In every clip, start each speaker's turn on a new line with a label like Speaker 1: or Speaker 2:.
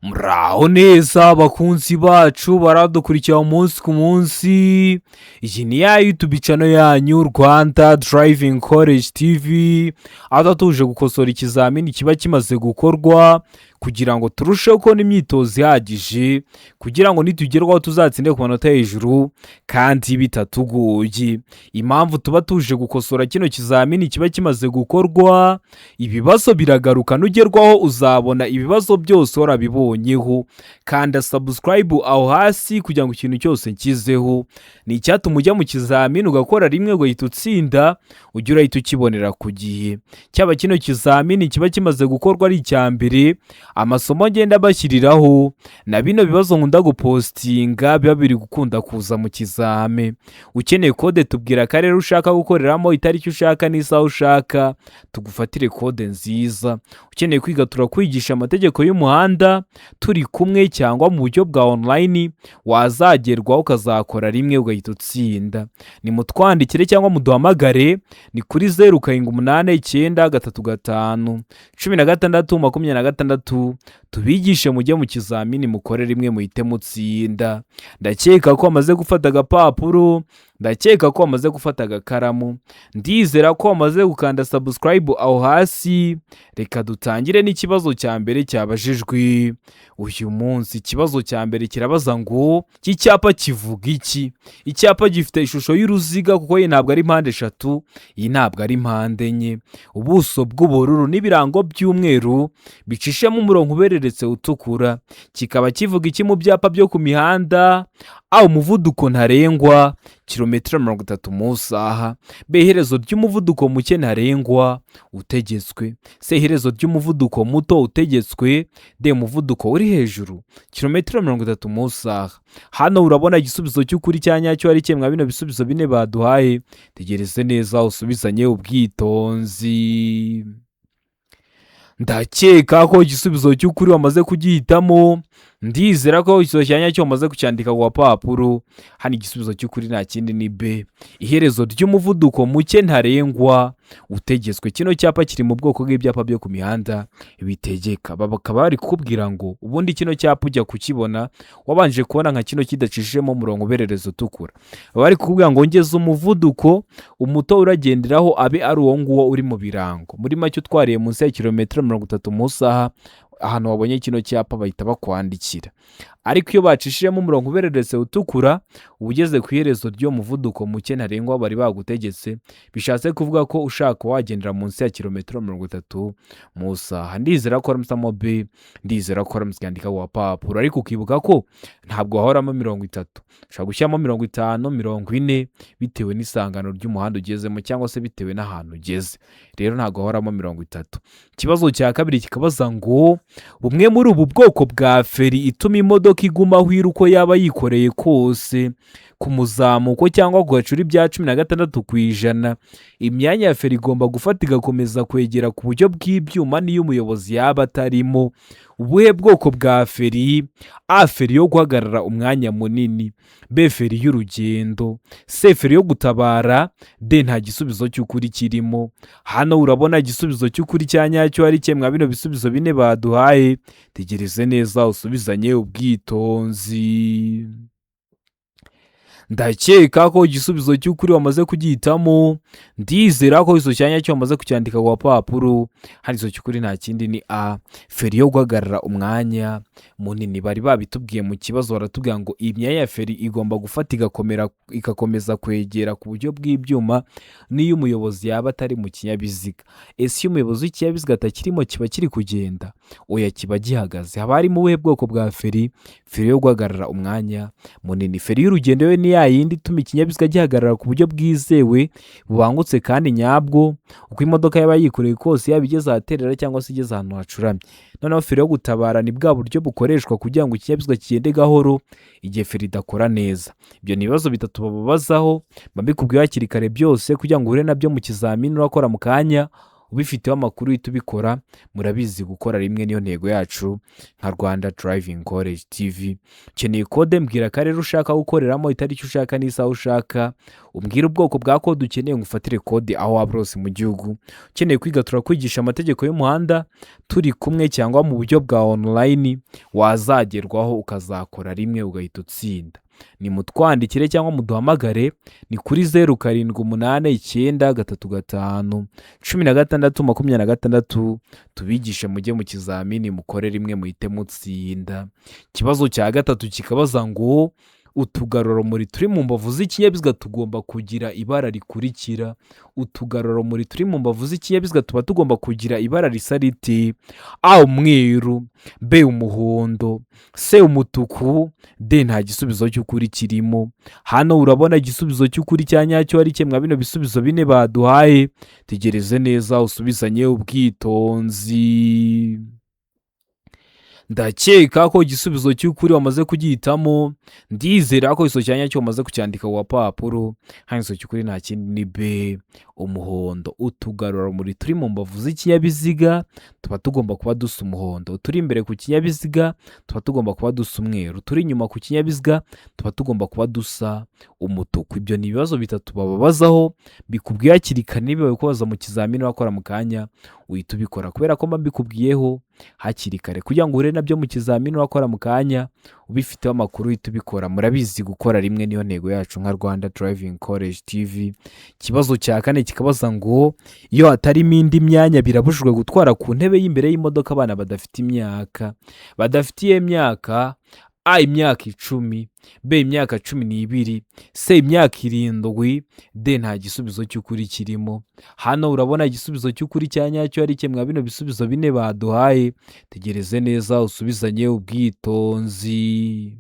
Speaker 1: Muraho neza bakunzi bacu baradukurikira umunsi ku munsi. Iyi ni ya YouTube channel yanyu, Rwanda Driving College TV, aho tuje gukosora ikizamini kiba kimaze gukorwa kugira ngo turusheho kubona imyitozo ihagije, kugira ngo nitugerwaho tuzatsinde ku manota hejuru kandi bitatugoye. Impamvu tuba tuje gukosora kino kizamini kiba kimaze gukorwa, ibibazo biragaruka. Nugerwaho uzabona ibibazo byose warabibonyeho. Kanda subscribe aho hasi kugira ngo ikintu cyose nkizeho ni icyatuma ujya mu kizamini ugakora rimwe ugahita utsinda, ujye urahita ukibonera ku gihe. Cyaba kino kizamini kiba kimaze gukorwa ari icya mbere, amasomo ngenda bashyiriraho na bino bibazo nkunda gupostinga biba biri gukunda kuza mu kizame. Ukeneye code, tubwira akarere ushaka gukoreramo, itariki ushaka n'isaha ushaka, tugufatire code nziza. Ukeneye kwiga, turakwigisha amategeko y'umuhanda turi kumwe cyangwa mu buryo bwa online, wazagerwaho ukazakora rimwe ugahita utsinda. Nimutwandikire cyangwa muduhamagare, ni kuri 0789351626, tubigishe mujye mu kizamini mukore rimwe muhite mutsinda. Ndakeka ko wamaze gufata agapapuro, ndakeka ko wamaze gufata agakaramu, ndizera ko wamaze gukanda subscribe aho hasi. Reka dutangire n'ikibazo cya mbere cyabajijwe uyu munsi. Ikibazo cya mbere kirabaza ngo: iki cyapa kivuga iki? Icyapa gifite ishusho y'uruziga, kuko iyi ntabwo ari mpande eshatu, iyi ntabwo ari mpande enye, ubuso bw'ubururu n'ibirango by'umweru bicishemo umurongo ubereretse utukura. Kikaba kivuga iki mu byapa byo ku mihanda? A, umuvuduko ntarengwa kilometero 30 mu isaha. B, iherezo ry'umuvuduko muke ntarengwa utegetswe. C, iherezo ry'umuvuduko muto utegetswe. D, umuvuduko uri hejuru kilometero 30 mu isaha. Hano urabona igisubizo cy'ukuri cya nyacyo ari kimwe bino bisubizo bine baduhaye. Tegereze neza usubizanye ubwitonzi. Ndakeka ko igisubizo cy'ukuri wamaze kugihitamo, ndizera ko igisubizo cya nyacyo wamaze kucyandika ku gapapuro. Hano igisubizo cy'ukuri nta kindi, ni B, iherezo ry'umuvuduko muke ntarengwa utegetswe. Kino cyapa kiri mu bwoko bw'ibyapa byo ku mihanda bitegeka. Bakaba bari kukubwira ngo ubundi kino cyapa ujya kukibona wabanje kubona nka kino kidacishijemo umurongo uberereza utukura. Baba bari kukubwira ngo ngeze umuvuduko umuto uragenderaho abe ari uwo nguwo uri mu birango. Muri make, utwariye munsi ya kilometero 30 mu isaha, ahantu wabonye kino cyapa bahita bakwandikira. Ariko iyo bacishijemo umurongo ubereretse utukura, uba ugeze ku iherezo ry'uwo muvuduko muke ntarengwa bari bagutegetse. Bishatse kuvuga ko ushaka wagendera munsi ya kilometero 30 mu isaha. Ndizera ko waramusamo B, ndizera ko waramutse yandika ku gapapuro. Ariko ukibuka ko ntabwo wahoramo 30, ushobora gushyiramo 50, 40, bitewe n'isangano ry'umuhanda ugezemo cyangwa se bitewe n'ahantu ugeze. Rero ntabwo wahoramo 30. Ikibazo cya kabiri kikabaza ngo: bumwe muri ubu bwoko bwa feri ituma imodoka iguma aho iri uko yaba yikoreye kose, ku muzamuko cyangwa ku gacuri bya 16%, imyanya ya feri igomba gufata igakomeza kwegera ku buryo bw'ibyuma n'iyo umuyobozi yaba atarimo. Ubuhe bwoko bwa feri? A, feri yo guhagarara umwanya munini. B, feri y'urugendo. C, feri yo gutabara. D, nta gisubizo cy'ukuri kirimo. Hano urabona igisubizo cy'ukuri cya nyacyo ari kimwe bino bisubizo bine baduhaye. Tegereze neza usubizanye ubwitonzi. Ndakeka ko igisubizo cy'ukuri wamaze kugihitamo, ndizera ko igisubizo cya nyacyo wamaze kucyandika ku gapapuro. Hano igisubizo cy'ukuri nta kindi, ni A, feri yo guhagarara umwanya munini. Bari babitubwiye mu kibazo, baratubwira ngo imyanya ya feri igomba gufata igakomera, igakomeza kwegera ku buryo bw'ibyuma n'iyo umuyobozi yaba atari mu kinyabiziga. Ese iyo umuyobozi w'ikinyabiziga atakirimo, kiba kiri kugenda? Oya, kiba gihagaze. Haba harimo ubuhe bwoko bwa feri? Feri yo guhagarara umwanya munini. Feri y'urugendo yo ni ya yindi ituma ikinyabiziga gihagarara ku buryo bwizewe, bubangutse kandi nyabwo, uko imodoka yaba yikoreye kose, yaba igeze ahaterera cyangwa se igeze ahantu hacuramye. Noneho feri yo gutabara ni bwa buryo bukoreshwa kugira ngo ikinyabiziga kigende gahoro igihe feri idakora neza. Ibyo ni ibibazo bitatu bababazaho. Mbikubwiye hakiri kare byose kugira ngo uhure nabyo mu kizamini urakora mu kanya. Ubifiteho amakuru uhita ubikora. Murabizi, gukora rimwe niyo ntego yacu nka Rwanda Driving College TV. Ukeneye kode, mbwira akarere ushaka gukoreramo, itariki ushaka n'isaha ushaka, umbwire ubwoko bwa kode ukeneye ngo ufatire kode aho waba hose mu gihugu. Ukeneye kwiga, turakwigisha amategeko y'umuhanda turi kumwe cyangwa mu buryo bwa online, wazagerwaho ukazakora rimwe ugahita utsinda. Ni mutwandikire cyangwa muduhamagare, ni kuri 0789351626, tubigishe mujye mu kizamini mukore rimwe muhite mutsinda. Ikibazo cya gatatu kikabaza ngo utugarurarumuri turi mu mbavu z'ikinyabiziga tugomba kugira ibara rikurikira. Utugarurarumuri turi mu mbavu z'ikinyabiziga tuba tugomba kugira ibara risa riti? A umweru, B umuhondo, C umutuku, D nta gisubizo cy'ukuri kirimo. Hano urabona igisubizo cy'ukuri cya nyacyo ari kimwe bino bisubizo bine baduhaye. Tegereze neza usubizanye ubwitonzi. Ndakeka ko igisubizo cy'ukuri wamaze kugihitamo. Ndizera ko igisubizo cya nyacyo wamaze kucyandika ku gapapuro. Hano igisubizo cy'ukuri nta kindi ni B umuhondo. Utugarurarumuri turi mu mbavu z'ikinyabiziga tuba tugomba kuba dusa umuhondo. Turi imbere ku kinyabiziga tuba tugomba kuba dusa umweru. Turi inyuma ku kinyabiziga tuba tugomba kuba dusa umutuku. Ibyo ni ibibazo bitatu bababazaho bikubwiye hakiri kare. Niba babikubaza mu kizamini wakora mu kanya uhita ubikora, kubera ko mba mbikubwiyeho hakiri kare kugira ngo uhure nabyo mu kizamini wakora mu kanya ubifiteho amakuru uhita ubikora. Murabizi, gukora rimwe niyo ntego yacu nka Rwanda Driving College TV. Ikibazo cya kane kikabaza ngo iyo hatarimo indi myanya birabujijwe gutwara ku ntebe y'imbere y'imodoka abana badafite imyaka. Badafite iyo myaka: A imyaka 10, B imyaka 12, C imyaka 7, D nta gisubizo cy'ukuri kirimo. Hano urabona igisubizo cy'ukuri cya nyacyo ari kimwe bino bisubizo bine baduhaye. Tegereze neza usubizanye ubwitonzi.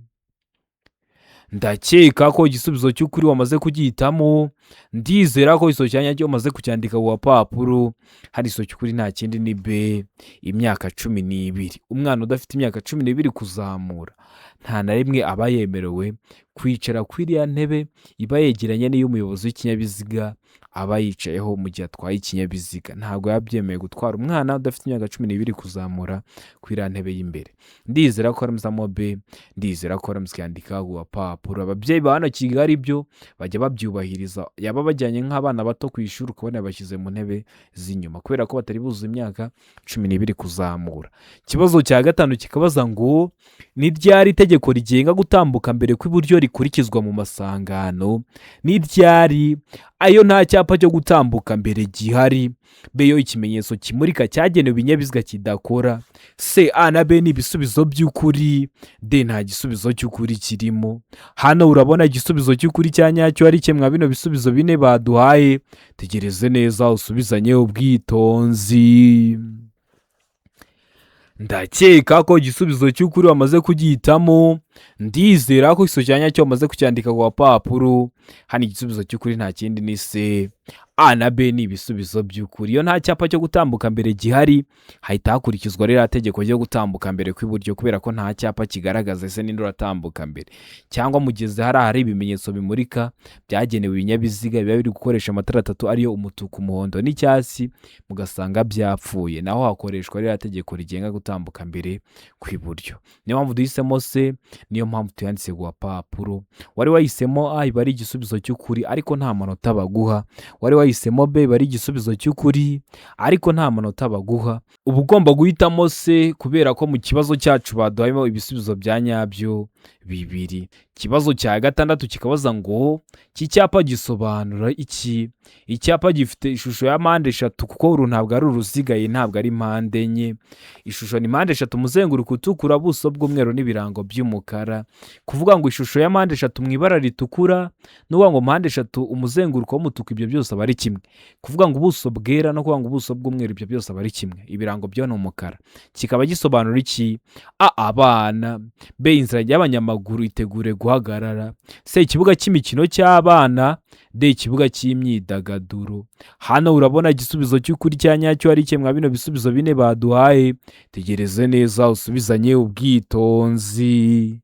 Speaker 1: Ndakeka ko igisubizo cy'ukuri wamaze kugihitamo. Ndizera ko igisubizo cya nyacyo wamaze kucyandika ku gapapuro. Hari igisubizo cy'ukuri nta kindi ni B imyaka 12. Umwana udafite imyaka 12 kuzamura nta na rimwe aba yemerewe kwicara kuri iriya ntebe iba yegeranye n'iy'umuyobozi w'ikinyabiziga aba yicayeho mu gihe atwaye ikinyabiziga. Ntabwo biba byemewe gutwara umwana udafite imyaka 12 kuzamura kuri iriya ntebe y'imbere. Ndizera ko waramuzamo B, ndizera ko waramuzandika ku gapapuro. Ababyeyi ba hano Kigali byo bajya babyubahiriza, yaba bajyanye nk'abana bato ku ishuri ukabona bashyize mu ntebe z'inyuma kubera ko batari buzuza imyaka 12 kuzamura. Ikibazo cya gatanu kikabaza ngo ni ryari itegeko rigenga gutambuka mbere kw'iburyo rikurikizwa mu masangano? Ni ryari? Ayo nta cyapa cyo gutambuka mbere gihari, B yo ikimenyetso kimurika cyagenewe ibinyabiziga kidakora, C A na B ni ibisubizo by'ukuri, D nta gisubizo cy'ukuri kirimo. Hano urabona igisubizo cy'ukuri cya nyacyo ari kimwe bino bisubizo bine baduhaye. Tegereze neza usubizanye ubwitonzi. Ndakeka ko igisubizo cy'ukuri wamaze kugihitamo. Ndizera ko igisubizo cya nyacyo wamaze kucyandika ku gapapuro. Hano igisubizo cy'ukuri nta kindi ni C. A na B ni ibisubizo by'ukuri. Iyo nta cyapa cyo gutambuka mbere gihari hahita hakurikizwa ririya tegeko ryo gutambuka mbere kw'iburyo, kubera ko nta cyapa kigaragaza ese ninde uratambuka mbere, cyangwa mugeze hari ahari ibimenyetso bimurika byagenewe ibinyabiziga biba biri gukoresha amatara atatu ariyo umutuku, umuhondo n'icyatsi, mugasanga byapfuye, naho hakoreshwa ririya tegeko rigenga gutambuka mbere kw'iburyo. Niyo mpamvu duhisemo C, niyo mpamvu tuyanditse ku gapapuro. Wari wahisemo A iba ari igisubizo cy'ukuri ariko nta manota baguha. Wari wahisemo B iba ari igisubizo cy'ukuri ariko nta manota baguha. Uba ugomba guhitamo C kubera ko mu kibazo cyacu baduhayemo ibisubizo bya nyabyo bibiri. Ikibazo cya gatandatu kikabaza ngo iki cyapa gisobanura iki? Icyapa gifite ishusho ya mpande eshatu, kuko uru ntabwo ari uruziga, iyi ntabwo ari mpande enye. Ishusho ni mpande eshatu, umuzenguruko utukura, ubuso bw'umweru n'ibirango by'umukara. Kuvuga ngo ishusho ya mpande eshatu mu ibara ritukura no kuvuga ngo mpande eshatu umuzenguruko w'umutuku, ibyo byose aba ari kimwe. Kuvuga ngo ubuso bwera no kuvuga ngo ubuso bw'umweru, ibyo byose aba ari kimwe. Ibirango byo ni umukara. Kikaba gisobanura iki? A abana, B inzira y'abanyamaguru itegure guhagarara, C ikibuga cy'imikino cy'abana, D ikibuga cy'imyidagaduro. Hano urabona igisubizo cy'ukuri cya nyacyo ari kimwe bino bisubizo bine baduhaye. Tegereze neza usubizanye ubwitonzi.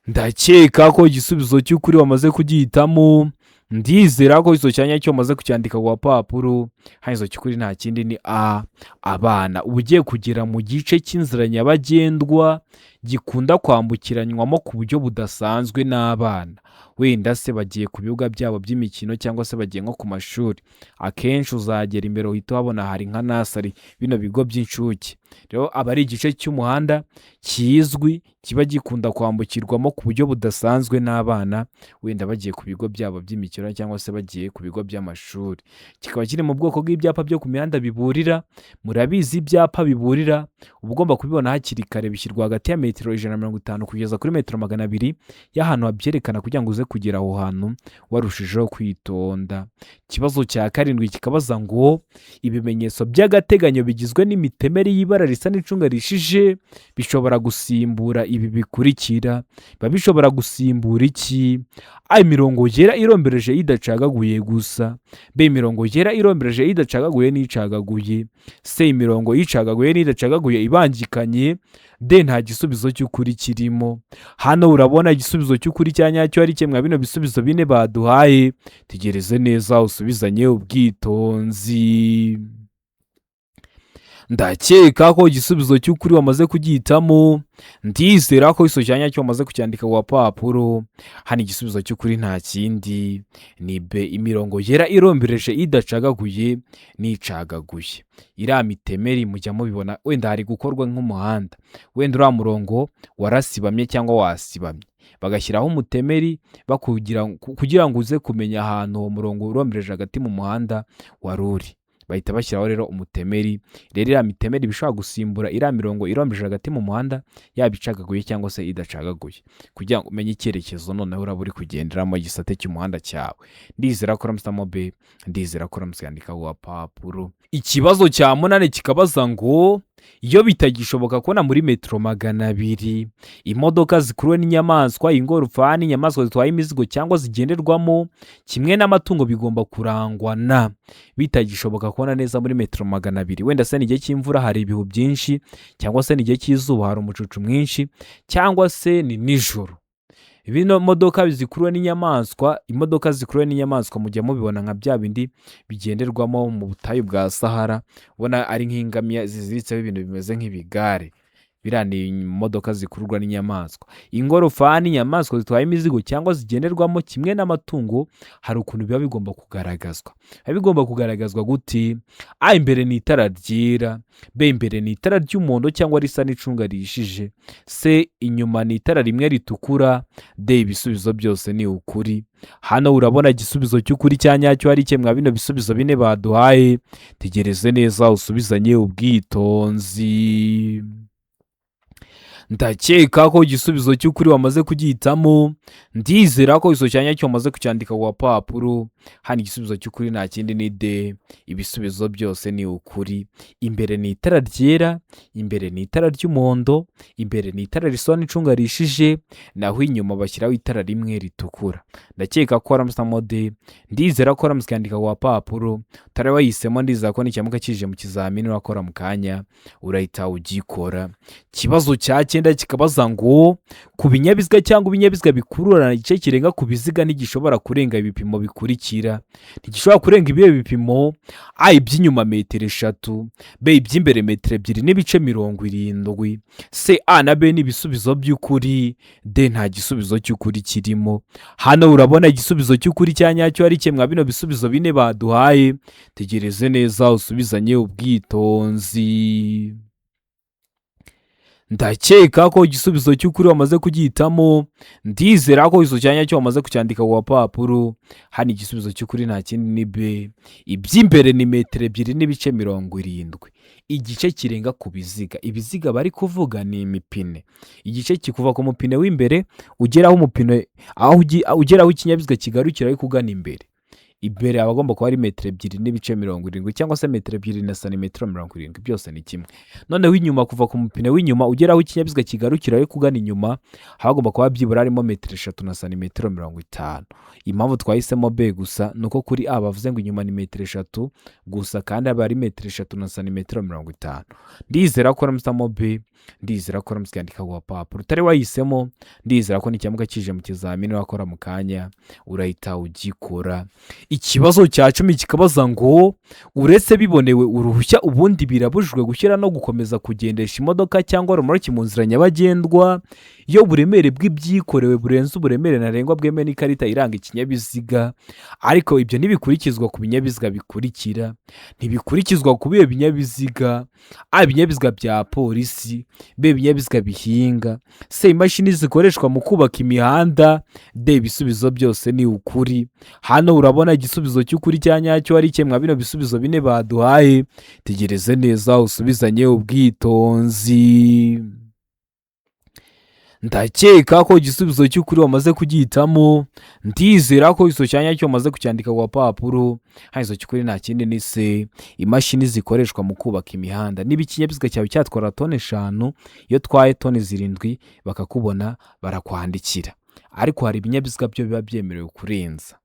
Speaker 1: Ndakeka ko igisubizo cy'ukuri wamaze kugihitamo. Ndizera ko icyo cyanya cyo umaze kucyandika ku gapapuro. Hano igisubizo cy'ukuri nta kindi ni A, abana. Uba ugiye kugera mu gice cy'inzira nyabagendwa gikunda kwambukiranywamo ku buryo budasanzwe n'abana. Wenda se bagiye ku bibuga byabo by'imikino cyangwa se bagiye nko ku mashuri. Akenshi uzagera imbere uhita uhabona hari nka nursery, bino bigo by'incuke. Rero aba ari igice cy'umuhanda kizwi kiba gikunda kwambukirwamo ku buryo budasanzwe n'abana, wenda bagiye ku bigo byabo by'imikino cyangwa se bagiye ku bigo by'amashuri. Kikaba kiri mu bwoko bw'ibyapa byo ku mihanda biburira. Murabizi, ibyapa biburira uba ugomba kubibona hakiri kare, bishyirwa hagati ya metero 150 kugeza kuri metero 200 y'ahantu habyerekana kugira ngo uze kugera aho hantu warushijeho kwitonda. Ikibazo cya karindwi kikabaza ngo ibimenyetso by'agateganyo bigizwe n'imitemeri y'ibara risa n'icunga rishije bishobora gusimbura ibi bikurikira. Biba bishobora gusimbura iki? A, imirongo yera irombereje idacagaguye gusa. B, imirongo yera irombereje idacagaguye n'icagaguye. C, imirongo icagaguye n'idacagaguye ibangikanye. D, nta gisubizo cy'ukuri kirimo. Hano urabona igisubizo cy'ukuri cya nyacyo ari kimwe bino bisubizo bine baduhaye. Tegereze neza usubizanye ubwitonzi. Ndakeka ko igisubizo cy'ukuri wamaze kugihitamo. Ndizera ko igisubizo cya nyacyo wamaze kucyandika ku gapapuro. Hano igisubizo cy'ukuri nta kindi ni B, imirongo yera irombereje idacagaguye n'icagaguye. Iriya mitemeri mujya mubibona, wenda hari gukorwa nk'umuhanda, wenda uriya murongo warasibamye cyangwa wasibamye, bagashyiraho umutemeri kugira ngo uze kumenya ahantu uwo murongo urombereje hagati mu muhanda wari uri. Bahita bashyiraho rero umutemeri. Rero iriya mitemeri iba ishobora gusimbura iriya mirongo irombereje hagati mu muhanda, yaba icagaguye cyangwa se idacagaguye, kugira ngo umenye icyerekezo noneho uraba uri kugenderamo, igisate cy'umuhanda cyawe. Ndizera ko uramusamo B, ndizera ko uramutse yandika ku gapapuro. Ikibazo cya munani kikabaza ngo iyo bitagishoboka kubona muri metero 200, imodoka zikuruwe n'inyamaswa, ingorofani, inyamaswa zitwaye imizigo cyangwa zigenderwamo kimwe n'amatungo bigomba kurangwa na. Bitagishoboka kubona neza muri metero 200, wenda se ni igihe cy'imvura hari ibihu byinshi, cyangwa se ni igihe cy'izuba hari umucucu mwinshi, cyangwa se ni nijoro. Bino modoka zikuruwe n'inyamaswa, imodoka zikuruwe n'inyamaswa mujya mubibona nka bya bindi bigenderwamo mu butayu bwa Sahara, ubona ari nk'ingamiya ziziritseho ibintu bimeze nk'ibigare. Biriya ni imodoka zikururwa n'inyamaswa. Ingorofani, inyamaswa zitwaye imizigo cyangwa zigenderwamo kimwe n'amatungo, hari ukuntu biba bigomba kugaragazwa. Biba bigomba kugaragazwa gute? A, imbere ni itara ryera. B, imbere ni itara ry'umuhondo cyangwa risa n'icunga rihishije. C, inyuma ni itara rimwe ritukura. D, ibisubizo byose ni ukuri. Hano urabona igisubizo cy'ukuri cya nyacyo ari mwa bino bisubizo bine baduhaye. Tegereze neza usubizanye ubwitonzi. Ndakeka ko igisubizo cy'ukuri wamaze kugihitamo. Ndizera ko igisubizo cya nyacyo wamaze kucyandika ku gapapuro. Hano igisubizo cy'ukuri nta kindi ni D, ibisubizo byose ni ukuri. Imbere ni itara ryera, imbere ni itara ry'umuhondo, imbere ni itara risa n'icunga rishije, naho inyuma bashyiraho itara rimwe ritukura. Ndakeka ko waramusamo D, ndizera ko waramutse ukandika ku gapapuro. Utari wayihisemo, ndizera ko nikiramuka kije mu kizamini urakora mu kanya urahita ugikora. Ikibazo cya cyenda kikabaza ngo ku binyabiziga cyangwa ibinyabiziga bikururana, igice kirenga ku biziga ntigishobora kurenga ibipimo bikurikira. Ntigishobora kurenga ibihe bipimo? A, iby'inyuma metero 3. B, iby'imbere metero 2.70. C, A na B ni ibisubizo by'ukuri. D, nta gisubizo cy'ukuri kirimo. Hano urabona igisubizo cy'ukuri cya nyacyo ari kimwe bino bisubizo bine baduhaye. Tegereze neza usubizanye ubwitonzi. Ndakeka ko igisubizo cy'ukuri wamaze kugihitamo. Ndizera ko igisubizo cya nyacyo wamaze kucyandika ku gapapuro. Hano igisubizo cy'ukuri nta kindi ni B, iby'imbere ni metero 2.70. Igice kirenga ku biziga, ibiziga bari kuvuga ni imipine. Igice kikuva ku mupine w'imbere ugera aho umupine aho ugera aho ikinyabiziga kigarukira ariko ugana imbere. Imbere aba agomba kuba ari metero 2.70 cyangwa se metero 2 na santimetero 70, byose ni kimwe. Noneho inyuma, kuva ku mupine w'inyuma ugera aho ikinyabiziga kigarukira ariko ugana inyuma, haba hagomba kuba byibura harimo metero 3 na santimetero 50. Impamvu twahisemo B gusa ni uko kuri A bavuze ngo inyuma ni metero 3 gusa, kandi aba ari metero 3 na santimetero 50. Ndizera ko uramusamo B, ndizera ko uramutse yandika ku gapapuro. Utari wahisemo, ndizera ko nicyamuka kije mu kizamini wakora mu kanya urahita ugikora. Ikibazo cya 10 kikabaza ngo: uretse bibonewe uruhushya, ubundi birabujijwe gushyira no gukomeza kugendesha imodoka cyangwa romoroki mu nzira nyabagendwa iyo uburemere bw'ibyikorewe burenze uburemere ntarengwa bwemewe n'ikarita iranga ikinyabiziga. Ariko ibyo ntibikurikizwa ku binyabiziga bikurikira. Ntibikurikizwa ku bihe binyabiziga? A, ibinyabiziga bya polisi; B, ibinyabiziga bihinga; C, imashini zikoreshwa mu kubaka imihanda; D, ibisubizo byose ni ukuri. Hano urabona igisubizo cy'ukuri cya nyacyo ari kimwe bino bisubizo bine baduhaye. Tegereze neza, usubizanye ubwitonzi. Ndakeka ko igisubizo cy'ukuri wamaze kugihitamo. Ndizera ko igisubizo cya nyacyo wamaze kucyandika ku gapapuro. Hano igisubizo cy'ukuri nta kindi, ni C, imashini zikoreshwa mu kubaka imihanda. Niba ikinyabiziga cyawe cyatwara toni 5, iyo utwaye toni 7 bakakubona, barakwandikira. Ariko hari ibinyabiziga byo biba byemerewe kurenza.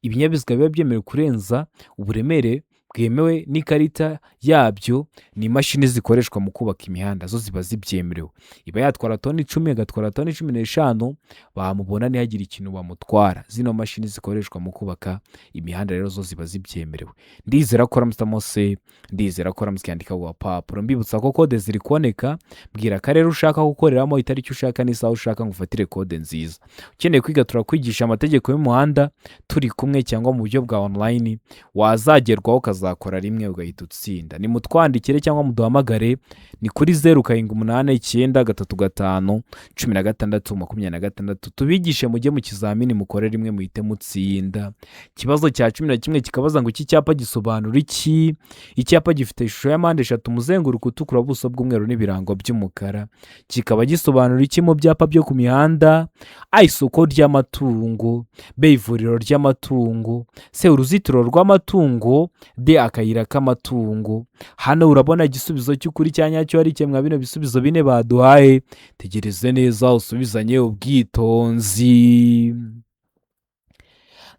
Speaker 1: Ibinyabiziga biba byemerewe kurenza uburemere bwemewe n'ikarita yabyo ni imashini zikoreshwa mu kubaka imihanda, zo ziba zibyemerewe. Iba yatwara toni 10, agatwara toni 15, bamubona ntihagire ikintu bamutwara. Zino mashini zikoreshwa mu kubaka imihanda rero zo ziba zibyemerewe. Ndizera ko uramusamo C, ndizera ko uramutse yandika ku gapapuro. Mbibutsa ko kode ziri kuboneka. Bwira akarere ushaka gukoreramo, itariki ushaka n'isaha ushaka, ngo ufatire kode nziza. Ukeneye kwiga, turakwigisha amategeko y'umuhanda turi kumwe cyangwa mu buryo bwa online, wazagerwaho ukazakora rimwe ugahita utsinda. Nimutwandikire cyangwa muduhamagare, ni kuri 0789351626, tubigishe mujye mu kizamini mukore rimwe muhite mutsinda. Ikibazo cya 11 kikabaza ngo: iki cyapa gisobanura iki? Icyapa gifite ishusho ya mpande eshatu, umuzenguruko utukura, ubuso bw'umweru n'ibirango by'umukara, kikaba gisobanura iki mu byapa byo ku mihanda? A, isoko ry'amatungo; B, ivuriro ry'amatungo; C, uruzitiro rw'amatungo; D, akayira k'amatungo. Hano urabona igisubizo cy'ukuri cya nyacyo ari kimwe bino bisubizo bine baduhaye. Tegereze neza, usubizanye ubwitonzi.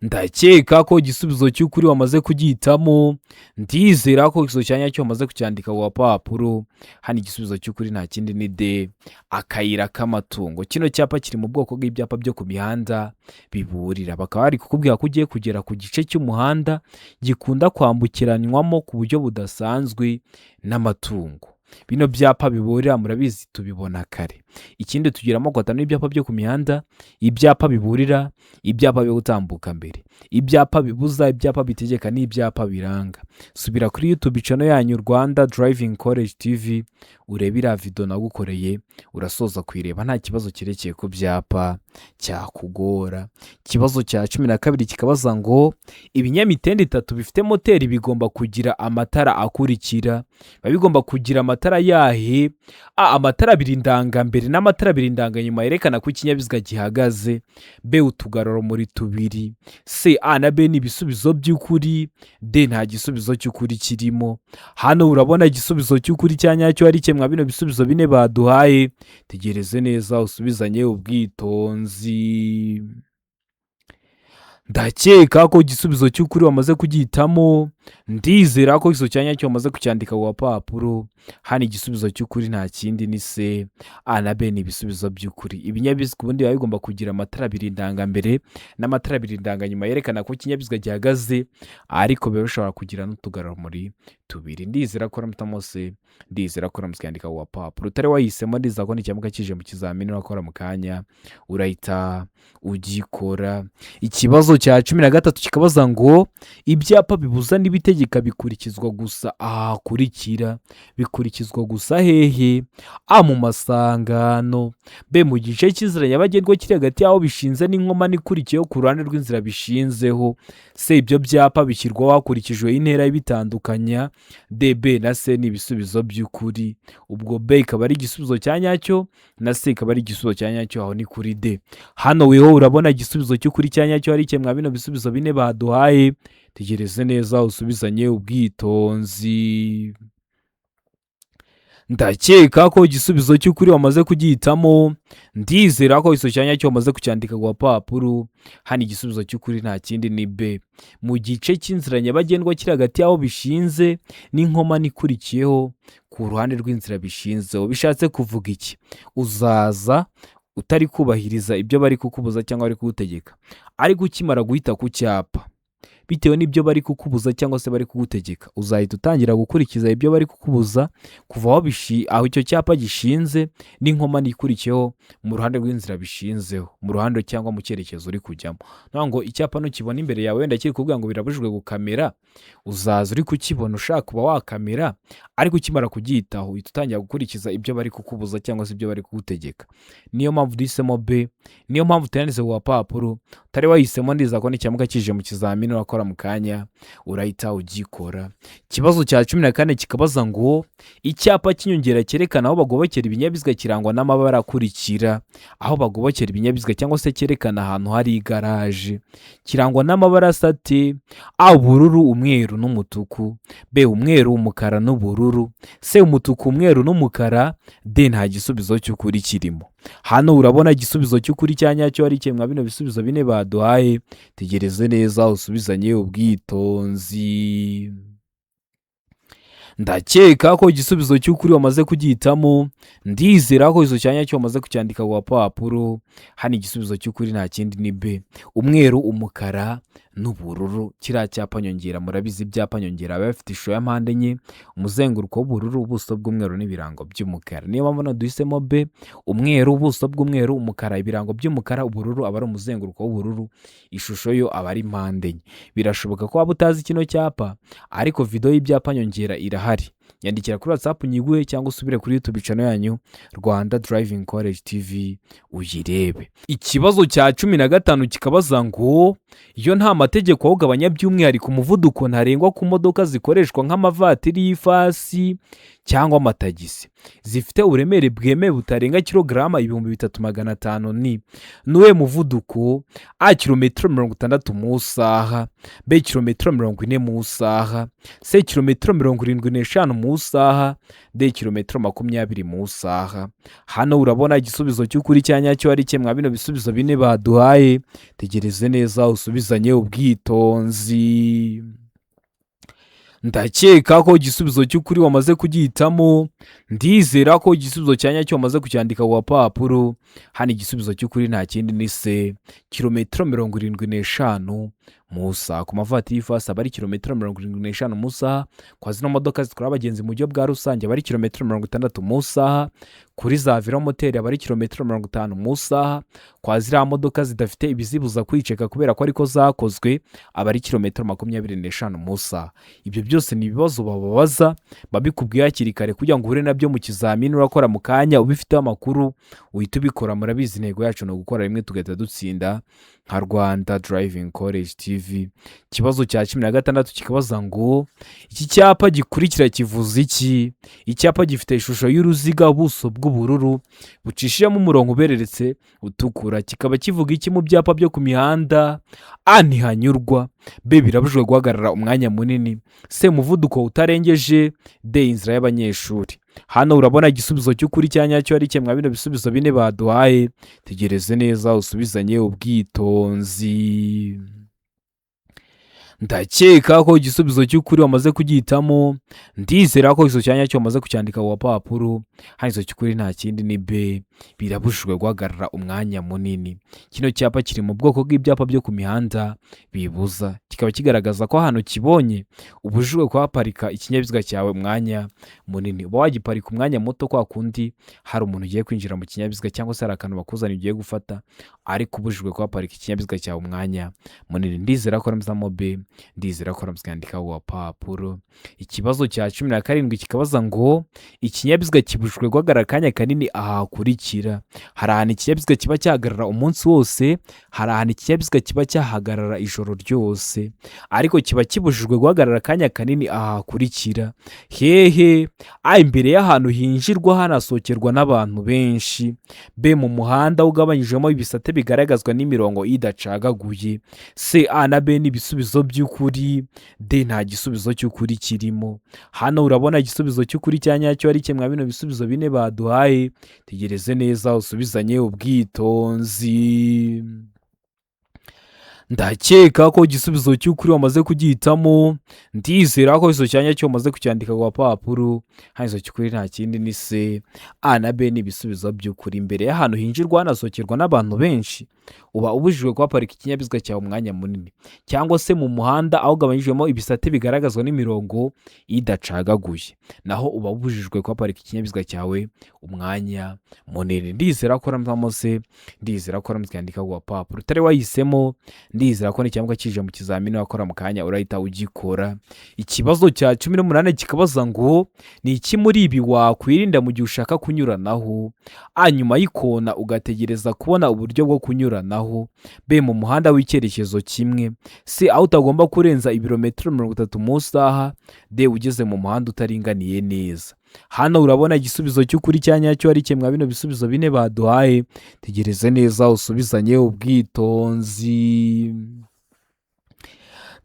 Speaker 1: Ndakeka ko igisubizo cy'ukuri wamaze kugihitamo. Ndizera ko igisubizo cya nyacyo wamaze kucyandika ku gapapuro. Hano igisubizo cy'ukuri nta kindi, ni D, akayira k'amatungo. Kino cyapa kiri mu bwoko bw'ibyapa byo ku mihanda biburira. Bakaba bari kukubwira ko ugiye kugera ku gice cy'umuhanda gikunda kwambukiranywamo ku buryo budasanzwe n'amatungo. Bino byapa biburira murabizi tubibona kare. Ikindi, tugira amoko atanu y'ibyapa byo ku mihanda: ibyapa biburira, ibyapa byo gutambuka mbere, ibyapa bibuza, ibyapa bitegeka n'ibyapa biranga. Subira kuri YouTube channel yanyu Rwanda Driving College TV, urebe iriya video nagukoreye, urasoza kuyireba nta kibazo cyerekeye ku byapa cyakugora. Ikibazo cya 12 kikabaza ngo: ibinyamitende itatu bifite moteri bigomba kugira amatara akurikira. Biba bigomba kugira amatara yahe? A, amatara abiri ndangambere n'amatara abiri ndanganyuma yerekana ko ikinyabiziga gihagaze; B, utugarurarumuri tubiri; C, A na B ni ibisubizo by'ukuri; D, nta gisubizo cy'ukuri kirimo. Hano urabona igisubizo cy'ukuri cya nyacyo ari kimwe bino bisubizo bine baduhaye. Tegereze neza, usubizanye ubwitonzi. Ndakeka ko igisubizo cy'ukuri wamaze kugihitamo. Ndizera ko igisubizo cya nyacyo wamaze kucyandika ku gapapuro. Hano igisubizo cy'ukuri nta kindi, ni C. A na B ni ibisubizo by'ukuri. Ibinyabiziga ubundi biba bigomba kugira amatara abiri ndangambere n'amatara abiri ndanganyuma yerekana ko ikinyabiziga gihagaze, ariko biba bishobora kugira n'utugarurarumuri tubiri. Ndizera ko uramutamo C, ndizera ko uramutse ukandika ku gapapuro. Utari wahisemo, ndizera ko nicyamuka kije mu kizamini urakora mu kanya urahita ugikora. Ikibazo cya 13 kikabaza ngo: ibyapa bibuza n'ibitegeka bikurikizwa gusa aha hakurikira. Bikurikizwa gusa hehe? A, mu masangano; B, mu gice cy'inzira nyabagendwa kiri hagati y'aho bishinze n'inkomane ikurikiyeho ku ruhande rw'inzira bishinzeho; C, ibyo byapa bishyirwaho hakurikijwe intera ibitandukanya; D, B na C ni ibisubizo by'ukuri. Ubwo B ikaba ari igisubizo cya nyacyo na C ikaba ari igisubizo cya nyacyo, aho ni kuri D. Hano weho urabona igisubizo cy'ukuri cya nyacyo ari kimwe bino bisubizo bine baduhaye. Tegereze neza usubizanye ubwitonzi. Ndakeka ko igisubizo cy'ukuri wamaze kugihitamo. Ndizera ko igisubizo cya nyacyo wamaze kucyandika ku gapapuro. Hano igisubizo cy'ukuri nta kindi ni B, mu gice cy'inzira nyabagendwa kiri hagati y'aho bishinze n'inkomane ikurikiyeho ku ruhande rw'inzira bishinzeho. Bishatse kuvuga iki? Uzaza utari kubahiriza ibyo bari kukubuza cyangwa bari kugutegeka, ariko ukimara guhita ku cyapa, bitewe n'ibyo bari kukubuza cyangwa se bari kugutegeka, uzahita utangira gukurikiza ibyo bari kukubuza kuva aho icyo cyapa gishinze n'inkomane ikurikiyeho mu ruhande rw'inzira bishinzeho, mu ruhande cyangwa mu cyerekezo uri kujyamo. Ni ngo icyapa nukibona imbere yawe wenda kiri kuvuga ngo birabujijwe gukamera, uzaza uri kukibona ushaka kuba wakamera, ariko ukimara kugihitaho uhita utangira gukurikiza ibyo bari kukubuza cyangwa se ibyo bari kugutegeka. Niyo mpamvu duhisemo B, niyo mpamvu tuyanditse ku gapapuro. Utari wahisemo, ndiza ko nicyamuka kije mu kizamini urakora mu kanya urahita ugikora. Ikibazo cya 14 kikabaza ngo icyapa cy'inyongera cyerekana aho bagobokera ibinyabiziga kirangwa n'amabara akurikira. Aho bagobokera ibinyabiziga cyangwa se cyerekana ahantu hari igaraje kirangwa n'amabara asa ate? A, ubururu, umweru n'umutuku; B, umweru, umukara n'ubururu; C, umutuku, umweru n'umukara; D, nta gisubizo cy'ukuri kirimo. Hano urabona igisubizo cy'ukuri cya nyacyo ari kimwe bino bisubizo bine baduhaye. Tegereze neza usubizanye ubwitonzi. Ndakeka ko igisubizo cy'ukuri wamaze kugihitamo. Ndizera ko igisubizo cya nyacyo wamaze kucyandika ku gapapuro. Hano igisubizo cy'ukuri nta kindi ni B, umweru, umukara n'ubururu. Kiriya cyapa nyongera, murabizi ibyapa nyongera biba bifite ishusho ya mpande enye, umuzenguruko w'ubururu, ubuso bw'umweru n'ibirango by'umukara. Niyo mpamvu duhisemo B, umweru, ubuso bw'umweru, umukara, ibirango by'umukara, ubururu aba ari umuzenguruko w'ubururu, ishusho yo aba ari mpande enye. Birashoboka ko waba utazi kino cyapa, ariko video y'ibyapa nyongera irahari. Nyandikira kuri WhatsApp nyiguhe, cyangwa usubire kuri YouTube channel yanyu Rwanda Driving College TV uyirebe. Ikibazo cya 15 kikabaza ngo iyo nta mategeko awugabanya by'umwihariko umuvuduko ntarengwa ku modoka zikoreshwa nk'amavatiri y'ifasi cyangwa amatagisi zifite uburemere bwemewe butarenga kilogarama 3500, ni nuwe muvuduko? A, kilometero 60 mu isaha; B, kilometero 40 mu isaha; C, kilometero 75 mu isaha; D, kilometero 20 mu isaha. Hano urabona igisubizo cy'ukuri cya nyacyo ari kimwe bino bisubizo bine baduhaye. Tegereze neza usubizanye ubwitonzi. Ndakeka ko igisubizo cy'ukuri wamaze kugihitamo. Ndizera ko igisubizo cya nyacyo wamaze kucyandika ku gapapuro. Hano igisubizo cy'ukuri nta kindi ni C, kilometero 75 mu isaha. Ku mavatiri y'ifasi aba ari kilometero 75 mu isaha, kwa zino modoka zitwara abagenzi mu buryo bwa rusange aba ari kilometero 60 mu isaha, kuri za velomoteri aba ari kilometero 50 mu isaha, kwa ziriya modoka zidafite ibizibuza kwiceka kubera ko ariko zakozwe aba ari kilometero 25 mu isaha. Ibyo byose ni ibibazo bababaza babikubwiye hakiri kare kugira ngo uhure nabyo mu kizamini urakora mu kanya ubifiteho amakuru uhita ubikora. Murabizi, intego yacu ni ugukora rimwe tugahita dutsinda nka Rwanda Driving College TV. Ikibazo cya 16 kikabaza ngo iki cyapa gikurikira kivuze iki? Icyapa gifite ishusho y'uruziga, ubuso bw'ubururu bucishijemo umurongo ubereretse utukura, kikaba kivuga iki mu byapa byo ku mihanda? A, ntihanyurwa; B, birabujijwe guhagarara umwanya munini; C, umuvuduko utarengeje; D, inzira y'abanyeshuri. Hano urabona igisubizo cy'ukuri cya nyacyo ari kimwe bino bisubizo bine baduhaye. Tegereze neza usubizanye ubwitonzi. Ndakeka ko igisubizo cy'ukuri wamaze kugihitamo. Ndizera ko igisubizo cya nyacyo wamaze kucyandika ku gapapuro. Hano igisubizo cy'ukuri nta kindi ni B, birabujijwe guhagarara umwanya munini. Kino cyapa kiri mu bwoko bw'ibyapa byo ku mihanda bibuza, kikaba kigaragaza ko ahantu kibonye ubujijwe kuhaparika ikinyabiziga cyawe umwanya munini. Uba wagiparika umwanya muto kwa kundi hari umuntu ugiye kwinjira mu kinyabiziga cyangwa se hari akantu bakuzaniye ugiye gufata, ariko ubujijwe kuhaparika ikinyabiziga cyawe umwanya munini. Ndizera ko ramuzamo B, ndizera ko ramuzandika ku gapapuro. Ikibazo cya 17 kikabaza ngo ikinyabiziga kibujijwe guhagarara akanya kanini aha hakurikira. Hari ahantu ikinyabiziga kiba cyahagarara umunsi wose, hari ahantu ikinyabiziga kiba cyahagarara ijoro ryose, ariko kiba kibujijwe guhagarara akanya kanini aha hakurikira. Hehe? A, imbere y'ahantu hinjirwa hanasohokerwa n'abantu benshi; B, mu muhanda ugabanyijemo ibisate bigaragazwa n'imirongo idacagaguye; C, A na B ni ibisubizo by'ukuri. D, nta gisubizo cy'ukuri kirimo. Hano urabona igisubizo cy'ukuri cya nyacyo ari kimwe bino bisubizo bine baduhaye. Tegereze neza usubizanye ubwitonzi. Ndakeka ko igisubizo cy'ukuri wamaze kugihitamo. Ndizera ko igisubizo cya nyacyo wamaze kucyandika ku gapapuro. Hano igisubizo cy'ukuri nta kindi ni C. A na B ni ibisubizo by'ukuri. Imbere y'ahantu hinjirwa hanasohokerwa n'abantu benshi, uba ubujijwe kuhaparika ikinyabiziga cyawe umwanya munini, cyangwa se mu muhanda aho ugabanyijwemo ibisate bigaragazwa n'imirongo idacagaguye, naho uba ubujijwe kuhaparika ikinyabiziga cyawe umwanya munini. Ndizera ko uramutse se, ndizera ko uramutse yandika ku gapapuro utari wahisemo. Ndizera ko nicyamuka kije mu kizamini wakora mu kanya urahita ugikora. Ikibazo cya 18 kikabaza ngo: ni iki muri ibi wakwirinda mu gihe ushaka kunyuranaho? A, nyuma y'ikona ugategereza kubona uburyo bwo kunyuranaho. B, mu muhanda w'icyerekezo kimwe. C, aho utagomba kurenza ibirometero 30 mu isaha. D, ugeze mu muhanda utaringaniye neza. Hano urabona igisubizo cy'ukuri cya nyacyo ari kimwe bino bisubizo bine baduhaye. Tegereze neza usubizanye ubwitonzi.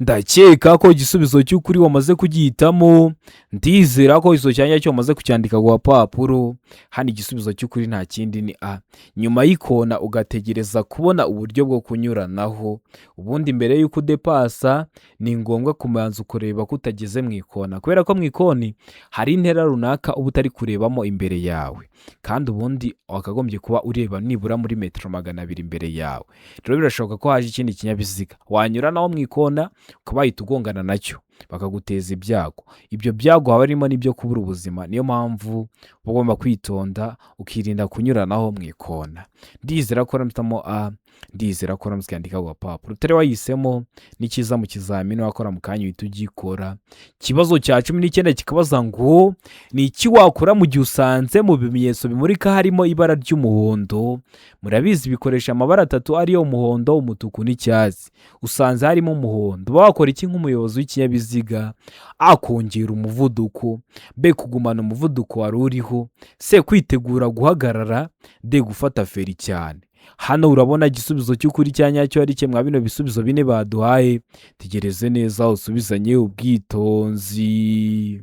Speaker 1: Ndakeka ko igisubizo cy'ukuri wamaze kugihitamo. Ndizera ko igisubizo cya nyacyo wamaze kucyandika ku gapapuro. Hano igisubizo cy'ukuri nta kindi ni A, nyuma y'ikona ugategereza kubona uburyo bwo kunyuranaho. Ubundi mbere y'uko udepasa ni ngombwa kubanza ukureba ko utageze mu ikona, kubera ko mu ikoni hari intera runaka uba utari kurebamo imbere yawe, kandi ubundi wakagombye kuba ureba nibura muri metero 200 imbere yawe. Rero birashoboka ko haje ikindi kinyabiziga, wanyuranaho mu ikona ukaba wahita ugongana nacyo, bakaguteza ibyago. Ibyo byago haba harimo n'ibyo kubura ubuzima. Niyo mpamvu uba ugomba kwitonda, ukirinda kunyuranaho mu ikona. Ndizera ko uramutamo A. Ndizera ko uramutse ukandika ku gapapuro utari wahisemo, ni cyiza mu kizamini wakora mu kanya uhita ugikora. Ikibazo cya 19 kikabaza ngo: ni iki wakora mu gihe usanze mu bimenyetso bimurika harimo ibara ry'umuhondo? Murabizi, bikoresha amabara atatu ariyo umuhondo, umutuku n'icyatsi. Usanze harimo umuhondo, uba wakora iki nk'umuyobozi w'ikinyabiziga? A, kongera umuvuduko. B, kugumana umuvuduko wari uriho. C, kwitegura guhagarara. D, gufata feri cyane. Hano urabona igisubizo cy'ukuri cya nyacyo ari kimwe bino bisubizo bine baduhaye. Tegereze neza usubizanye ubwitonzi.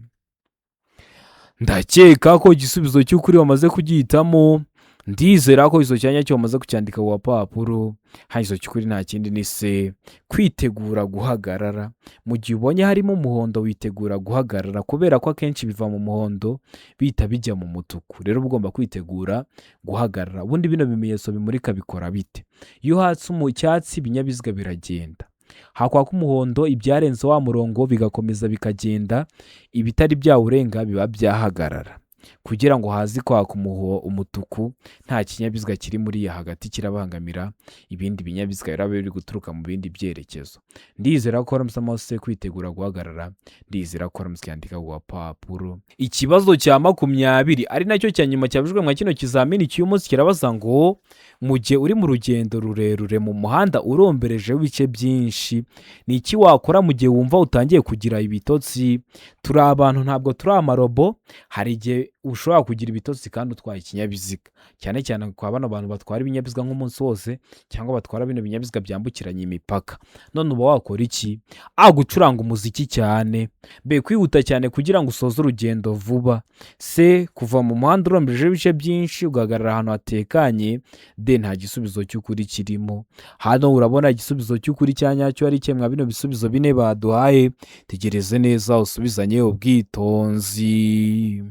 Speaker 1: Ndakeka ko igisubizo cy'ukuri wamaze kugihitamo. Ndizera ko igisubizo cya nyacyo wamaze kucyandika ku gapapuro. Hano igisubizo cy'ukuri nta kindi ni C, kwitegura guhagarara. Mu gihe ubonye harimo umuhondo, witegura guhagarara, kubera ko akenshi biva mu muhondo bihita bijya mu mutuku. Rero uba ugomba kwitegura guhagarara. Ubundi bino bimenyetso bimurika bikora bite? Iyo hatse icyatsi, ibinyabiziga biragenda. Hakwaka umuhondo, ibyarenze wa murongo bigakomeza bikagenda, ibitari byawurenga biba byahagarara, kugira ngo haze kwaka umutuku nta kinyabiziga kiri muri ya hagati kirabangamira ibindi binyabiziga biraba biri guturuka mu bindi byerekezo. Ndizera ko waramutse se kwitegura guhagarara. Ndizera ko waramutse yandika ku gapapuro. Ikibazo cya 20, ari nacyo cya nyuma cyabujijwe mwa kino kizamini cy'uyu munsi, kirabaza ngo: mu gihe uri mu rugendo rurerure mu muhanda urombereje w'ibice byinshi, ni iki wakora mu gihe wumva utangiye kugira ibitotsi? Turi abantu, ntabwo turi amarobo. Hari igihe ushobora kugira ibitotsi kandi utwaye ikinyabiziga, cyane cyane kwa bano bantu batwara ibinyabiziga nk'umunsi wose, cyangwa batwara bino binyabiziga byambukiranya imipaka. None uba wakora iki? A, gucuranga umuziki cyane. B, kwihuta cyane kugira ngo usoze urugendo vuba. C, kuva mu muhanda uromberejeho ibice byinshi ugahagarara ahantu hatekanye. D, nta gisubizo cy'ukuri kirimo. Hano urabona igisubizo cy'ukuri cya nyacyo ari kimwe bino bisubizo bine baduhaye. Tegereze neza usubizanye ubwitonzi.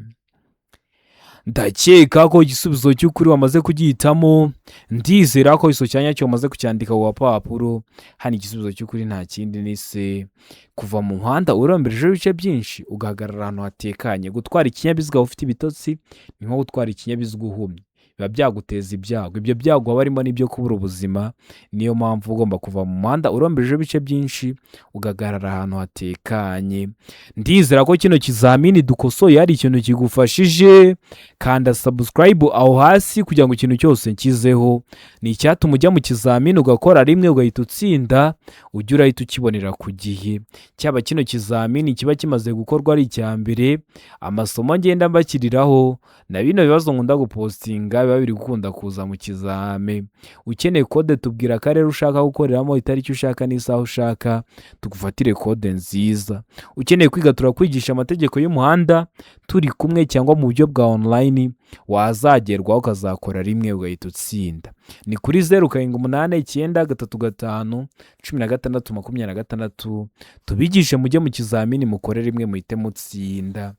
Speaker 1: Ndakeka ko igisubizo cy'ukuri wamaze kugihitamo. Ndizera ko igisubizo cya nyacyo wamaze kucyandika ku gapapuro. Hano igisubizo cy'ukuri nta kindi ni C, kuva mu muhanda uromberejeho ibice byinshi ugahagarara ahantu hatekanye. Gutwara ikinyabiziga ufite ibitotsi ni nko gutwara ikinyabiziga uhumye, biba byaguteza ibyago. Ibyo byago haba harimo n'ibyo kubura ubuzima. Niyo mpamvu ugomba kuva mu muhanda uromberejeho ibice byinshi ugahagarara ahantu hatekanye. Ndizera ko kino kizamini dukosoye hari ikintu kigufashije. Kanda subscribe aho hasi kugira ngo ikintu cyose nshyizeho ni icyatuma ujya mu kizamini ugakora rimwe ugahita utsinda, ujye urahita ukibonera ku gihe. Cyaba kino kizamini kiba kimaze gukorwa ari icya mbere, amasomo ngenda mbashyiriraho na bino bibazo nkunda gupostinga. biba biri gukunda kuza mu kizame. Ukeneye kode, tubwira akarere ushaka gukoreramo, itariki ushaka n'isaha ushaka, tugufatire kode nziza. Ukeneye kwiga, turakwigisha amategeko y'umuhanda turi kumwe cyangwa mu buryo bwa online, wazagerwaho ukazakora rimwe ugahita utsinda. Ni kuri 0789351626, tubigishe mujye mu kizamini, mukore rimwe muhite mutsinda.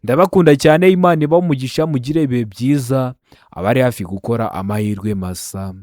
Speaker 1: Ndabakunda cyane, Imana ibahe umugisha, mugire ibihe byiza, abari hafi gukora amahirwe masa.